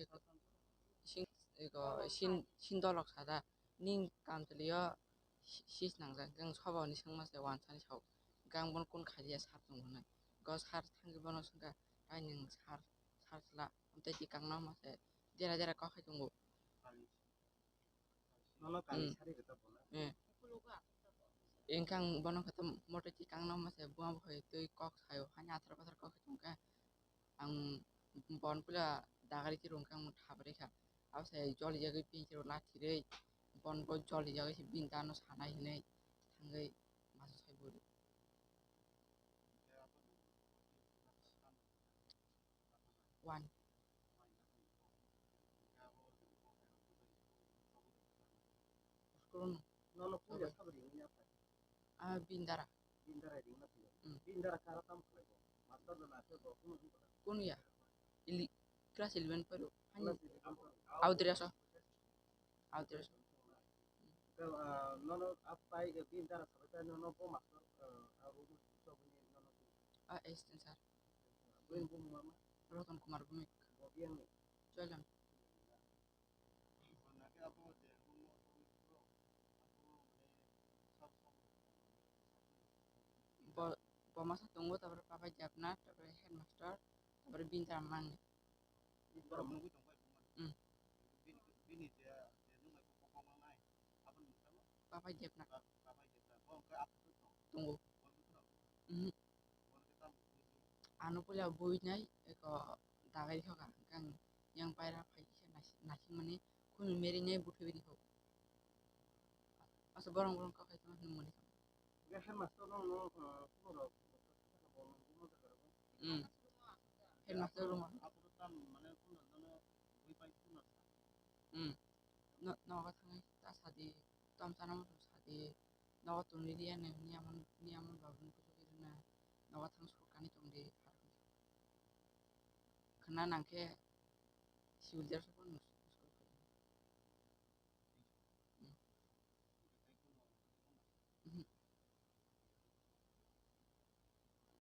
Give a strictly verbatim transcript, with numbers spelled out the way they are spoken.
Eko, eko, sin, sin dolok sada, ning kamchwlwi o si-, sis nangjak, hwnkhe ang soba hwnwi swngma se wansani sao, hwnkhe ang bono kun khailiya sir tong hwnwi. Go sir thangwi bono swngkha, "Ai nwng sir, sir chwla, amtwi tikang no?" Hwnma se dera dera kok khai tongo. Nono kami Hmm. sari rwkha bono? Eh. Hwnkhe ang bono khe moto tikang no hwnma se buma bo hai twi kok saio, hani athar pathar kok khai tongkhe. Ang bon pula dagari khe rwngkha, ang thabrikha. Abo se joli jagwi pinchiro lathirwi, bon bo joli jagwi se bini dano sanai hinwi thangwi masa sai buri. One. School no. Nono puila sabri ni apa? Ah, bini dara. Bini dara ring na puila. Hmm. Bini dara kara tam khlai bo. Master da na se bo kuno kuno. Kuno ya? Ili-, class eleven paro. Class eleven paro. Audrey aso. Audrey aso. Nono apai bini dara sabai ta nono bo master, ah, abo nono. Ah, assistant sir. Bini bumung mama? Roton Kumar Bhumik. Bo biyang ni? Choilam. Bo, bo masa tongo, tabore Papa Japna, tabore headmaster, tabore bini dara mangni. Hmm. Papa Japna. Tongo. Hmm. Ano puila bui nai, eko dagai hoka, kang yang paira phai khe nasi-, nasimani khunu meri nai buthu bini ho. Asa borong borong kok khai tongma hinwi mani tong. Ga headmaster no, no, uh, khuboro, Hmm. Headmaster room. Hmm. No, nogo thangwi ta sadi, tom chana mo sadi, nogo tongwi riya nai, niya mon, niya mon babu ni kuchuk rina, nogo thang sukani tongdi, khana nangkhe civil dress o phano